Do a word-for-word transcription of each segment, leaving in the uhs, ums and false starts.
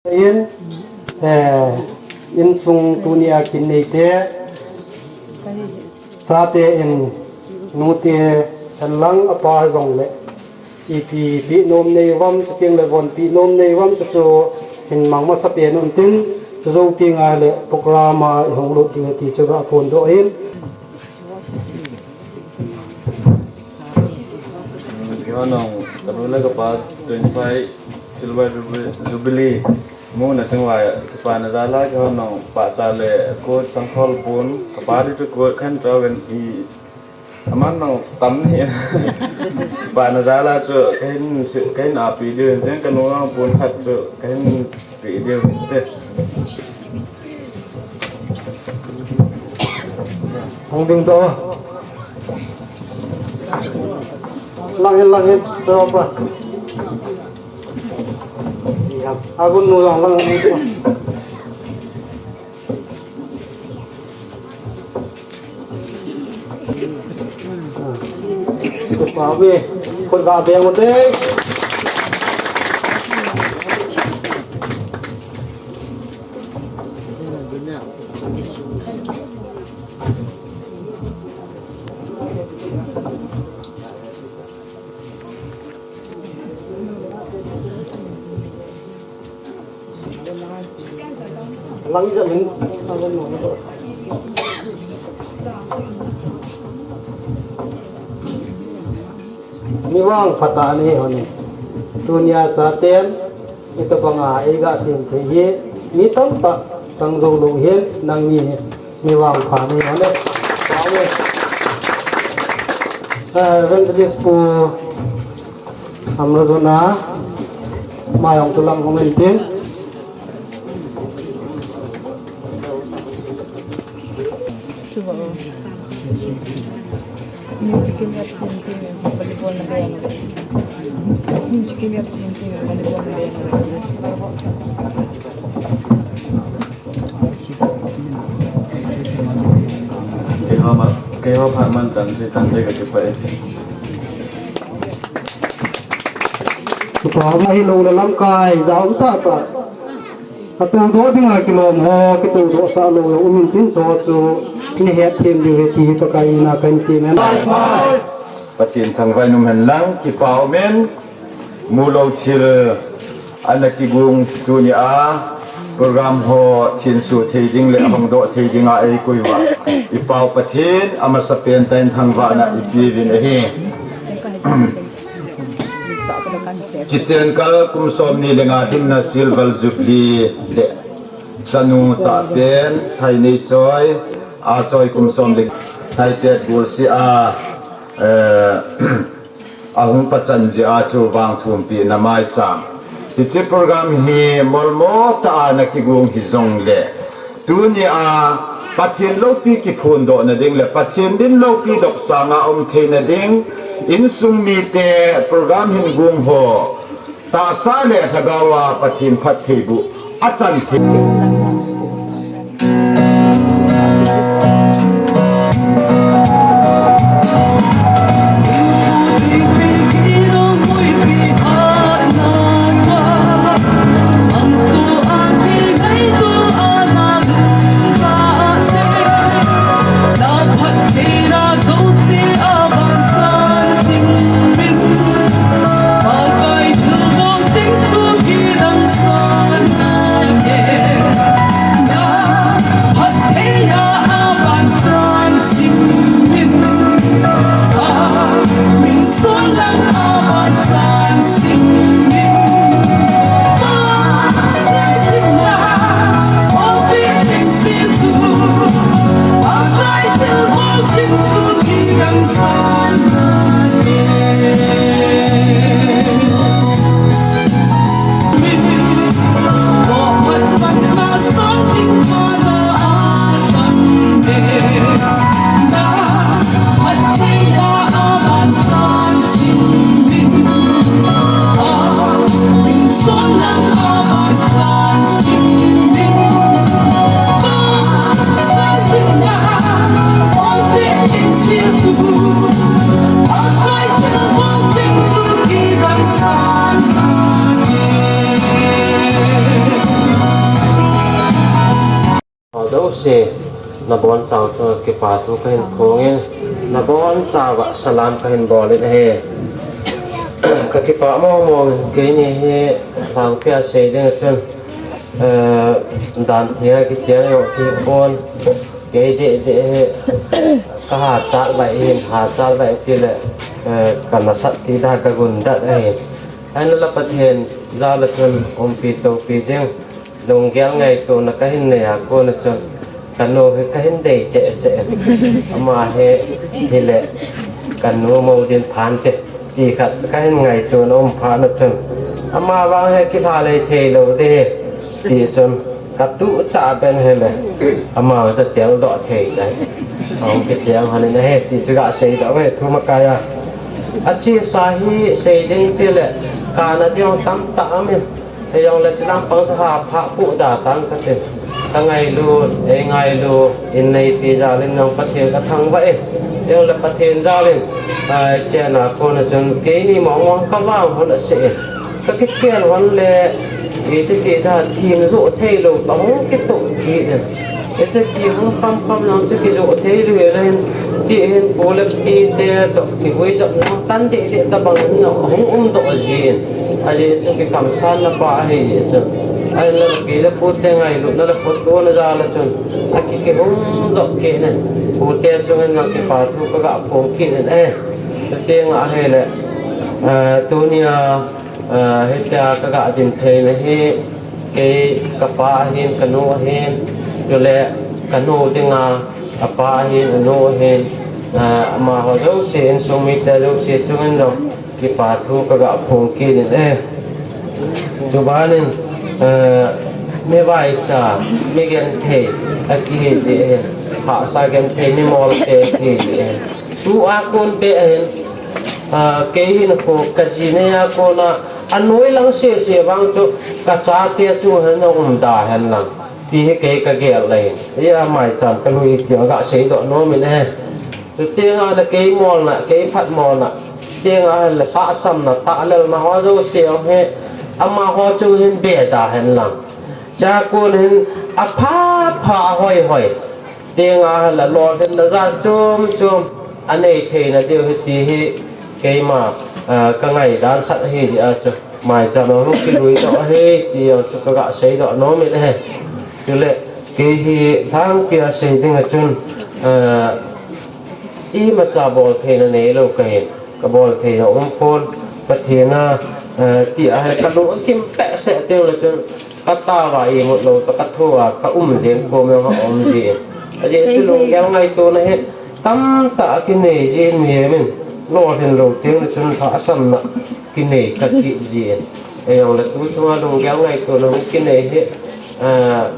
In, eh, insung tunia kin neite, chate in, nute, henlang apa jongle, ipi pi nom nei uvam, chuteng le von pi nom nei uvam, chu chu hin mang masa pen un tin, chu jou teng le program a i hung lut ding ti chu ga phondoh in. Keiho nong, ka nu le ka pa twenty-five Silver Jubi-, Jubilee muna chunga, kipana jal a keiho nong pahcha le coat sangkhol pon, ka pa di chu coat khen chauvin i, aman nong tam ni. Kipana jal a chu kahin si-, kahin api diu, then ka nu nong pon khat chu kahin pi diu te. Hung ding to. Lang in, lang in, so pa. Agun nu lang, lang in. Ko pa ve, ko ga be mo te. Lang jam in. Mi vangpha tah nahi hon e. Tunia chaten, itobanga eiga sem thei hi, mi tamtah chang jou lou hin, nangni hi mi vangpha nahi hon e. Amen. Ah, Evangelist Pu Amrajona, mai hung chu lang hung in tin. Chuba o. Min chicken wrap sin tin, volleyball na beng. Min chicken wrap sin tin, volleyball na beng. Keiho ma, keiho phat man chan si tan te ka kipah e. Kipah ma hi lou le lamkai, ja um tah tah. Ka toudoh dinga kilom ho, kitoudoh sah lou lou um in tin cho chu, ni het them diu ahi ti Pakai in a kan ti men. Pathen thangvah in um hen lang, kipa um in, mu lou thil ana kigong tunia, program ho thenso thei ding le hongdoh thei dinga eikoi uva, i Pau Pathen, amasapen tah in thangvahna ipeuvin ahi. Kichen kal kum somni le nga hinna Silver Jubilee le chanu tahpen, Thaineichoi, Achoi kum som le, Thaitet Golseh a, eh, ahung pachan jeh a chu vangthumpina maicham. Hiche program hi molmo tah a ana kigong hijongle, tunia Pathen loupi kiphondohna ding le Pathen min loupi dopsanga um theina ding, insung mite program hin gong ho tahsa le lhagao a Pathen phattheiboh achan thei. Jouse, nabonchauva kipa thu kahin phongin, nabonchauva salam kahin bolin ahi. Kakipah mong mong, keini hi lhangpia sei ding chun, eh, dan thia kicheng jong kipon, kei deh deh hi, kahachat vai hin, hachat vai tile, eh, kanasat ti da kagun dat ahi. Ahinla Pathen jal a chun umpi topi ding, lunggel ngaitona kahin nei a kona chun, kanu hi kahin dei cheh cheh. Ama hi, hile, kanu mo din phante, ti khat chu kahin ngaitona um phat na chun, ama vang hi kilha lei thei lou ding, ti chun, katuh chah ben hile, ama ta tel doh thei tai. Ahung kicheng hon in ahi, ti chu gasei doh ve, thu makai a. Achesa hi sei ding tile, kana ding tamtah aumin. Hijongle chilang pang chu ha pha pu da tang katin. Kangailu, eingailu, inneipi jal in jong Pathen kathangvah in. Hijongle Pathen jal in, ah, chena kona chun keini mong mong kavang hon ase in. Kakichen hon le, iti ti da thing joh thei lou, kahung kitoh kit in. Iti ti hung kham kham jong chu kijoh thei lou le hin, ti hin pu le pi te toh kivui jop jong tan deh deh tabang in jong hung um doh jin. Ajeh chu kikamsanna pa ahi jeh chun. Ahinla pi le pu te ngailutna le photona jal a chun, aki kihung jop kit in. Pu te chunga jong kipa thu kaga phong kit in ahi. Chuteng ahile, eh, tunia, eh, hitia kaga din theina hi, kei kapa ahin, kanu ahin, chule kanu dinga, apa ahin, anu ahin, ah, amaho jouse, insung mite jouse chungin jong kipa thu kaga phong kit in ahi. Chubanin, ah, mi vaicha, mi genthei akihi jeh hin, hahsa genthei, mi molte akihi jeh hin. Tua kon beh hin, ah, kei hin kho kaji nei a kona, anoi lang sese vang chu kachate chu hin aum da hen lang. Ti hi kei kagel le hin. Hia maicham kalui ti aga seidoh nom in ahi. Chuteng ahile kei molna, kei phatmona. Chuteng ahile lhahsamna, tahlelna ho jouse hi. Amaho chu hin be da hen lang. Chua kon hin apha pha hoi hoi. Chuteng ahile lolhinna jat chom chom anei theina diu hi ti hi keima, ah, kangaidan khat ahi jeh a chu. Maicham ahung kilui doh ahi ti jong chu kaga seidoh nom in ahi. Chule kei hi lhangpia sei dinga chun, ah, imacha boltheina neilou kahin, kabolthei jong umpon, Pathen a, ah, ti ahi kalung akim pehseh teng le chun, kataova imut lou toh kathoa kaum jeng kom jong aum jin. Ajeh chu lunggel ngaitona hi tamtah akinei jin, mihem in lolhin lou teng le chun lhahsamna kinei khat kit jin. Hijongle tu chunga lunggel ngaitona hung kinei hi, ah,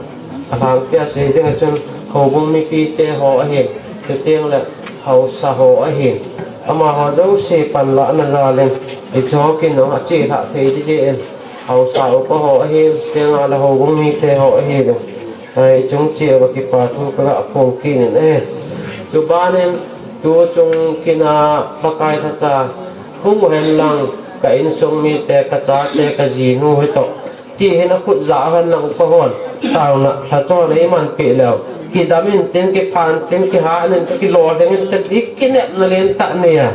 alhangpia sei dinga chun houbung mipite ho ahin, chuteng le haosa ho ahin. Amaho jouse panlahna jal in, ichung kin jong achelhah thei ding jeh in, haosa upa ho ahin, chuteng le houbung mite ho ahin. Ichung cheh uva kipa thu kaga phong kit in ahi. Chubanin tu chung kin a Pakai lhacha hung hen lang, ka insung mite, kachate, kajinu hitoh. Ti hin akhut jah hen lang upa hon. Taona, lhacha hon eimanpeh leu, kidam intin, kiphan tin, kihan intin, kilolhing intin, ikinepna lentah nei a.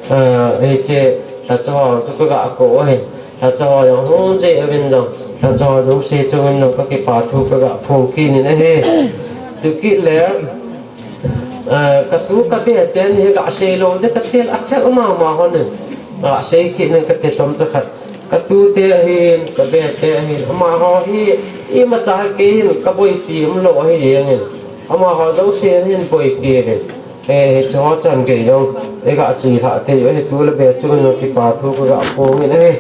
Ah, hiche lhacha ho chu kaga kou ahi. Lhacha ho jong hung jeh uvin jong, lhacha ho jouse chungin jong kakipa thu kaga phong kit in ahi. Chukit le, ah, katu kabe teni hi gasei lou ding katil, athel mama hon in. Gasei kit in kati chomcha khat. Katute ahin, kabete ahin, amaho hi imacha kei hin kaboipi umlou ahi jengin. Amaho jouse hin boipi uvin. Eh, hicheho chan gei jong iga chelhah thei u ahi, tu le be chungin jong kipa thu kaga phong in ahi.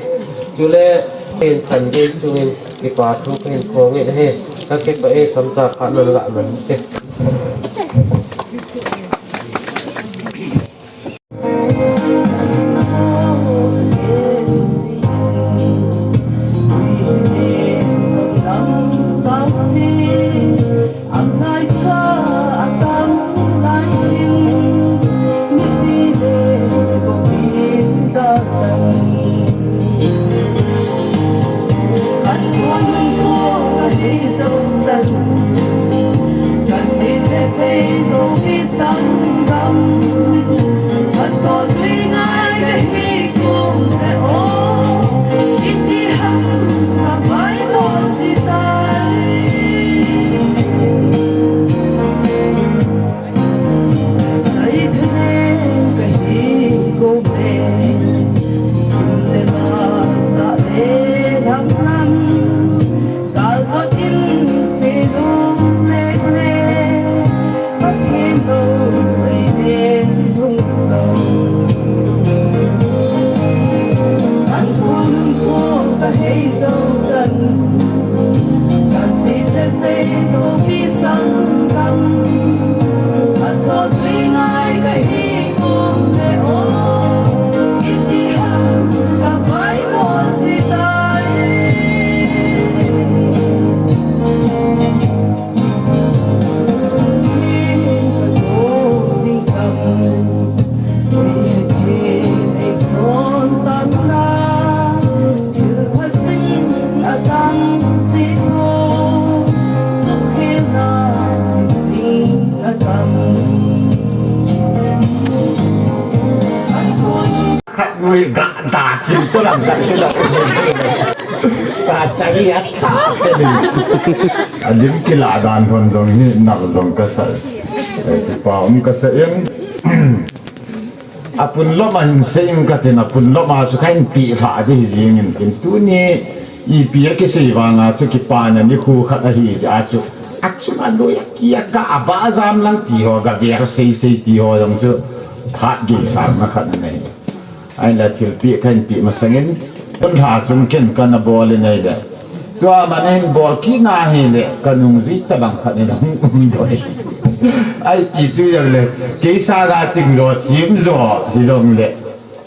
Chule, eh, chan gei chungin kipa thu kahin phong in ahi. Kakipah e, chomcha phat naga man te. Sanggam, phatchom tui ngai kahi kong le o, iti ham ka vai mo si tai. Sai thane kahi kong le, sim le ma sa le lam lam. Kalvot in silung lek lek, Pathen lou ei len lung lou. An khun khun ka hei zo chan, ka si te fei zo mi sanggam. Ka chot tui ngai kahi kong le o, iti ham ka vai mo si tai. Khat nui ga da chin to lam ka ti lo. Ka ta ri a tha te ni. A lim kila dan hon jong hi nak jong ka sa. Eh, kipa um ka sa in. A pun lom a hin sei in ka tin, a pun lom a chu ka hin pi lha di hi jing in tin. Tuni ipi a kisei vang a chu kipana ni khu khat ahi a chu. A chu a lui a kia ka a ba jam lang ti ho, ka ve ka sei sei ti ho jong chu. Phat gei sang na khat na hi. Ahinla thilpeh kahin peh masangin, pon lha chun ken kana bol in ahile. Tua man ahin bol kit na ahile, kanung jui tabang khat in ahung um doi. Ahi ti chu jongle, kei sanga ching jo, chim jo, hijongle.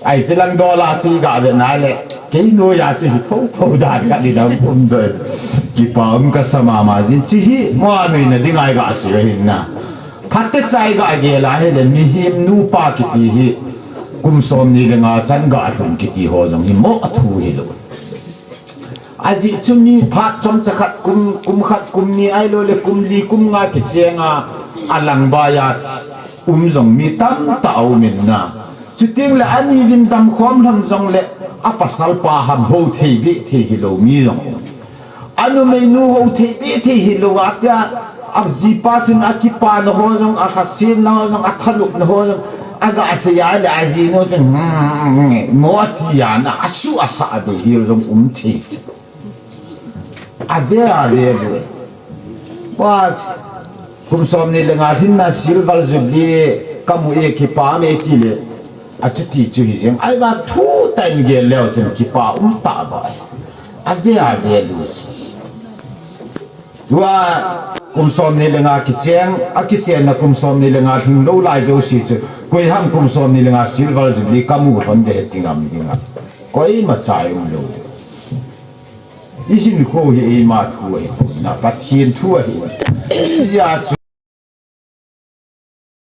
Ahi chilang dola chu iga ve na le, kei noiya chu hi tho tho dan khat in ahung um doi. Kipa um kasa mama jin, chi hi, mo a nuina dinga iga sei ahin na. Phatecha iga gel a hile, mihem nupa kiti hi, kum somni le nga chan ga lhun kiti ho jong hi mo a thu hilou. Ajeh chu mi phat chomcha khat kum, kum khat, kum ni ahilou le, kum li, kum nga kicheng a, alang bai a um jong mi tamtah a um in na. Chuteng le ani vin dam khom lhon jongle, a pasal pa ham ho thei be thei hilou mi jong um. A numeinu ho thei be thei hilou a tia, a jipa chun a kipana ho jong, a lhasetna ho jong, a thanopna ho jong, aga sei a le a jinu chun, "Hmm, mo," ati a na, a su a sa a be hil jong um thei. A ve a ve ve. Wa, kum somni le nga lhinna silver jubilee ka mu e, kipa me ti le. A chuti chu hi jeng. Ahi vang thu tah in gel leu chun kipa um ta ba. A ve a ve lu chu. Tua kum somni le nga kicheng, a kichenna kum somni le nga lhing lou lai jouse chu. Koi ham kum somni le nga silver jubilee ka mu lhon de he ti ngam ding a. Koima cha um lou. I hinkho hi eima thu ahi pon na, Pathen thu ahi. Hijeh a chu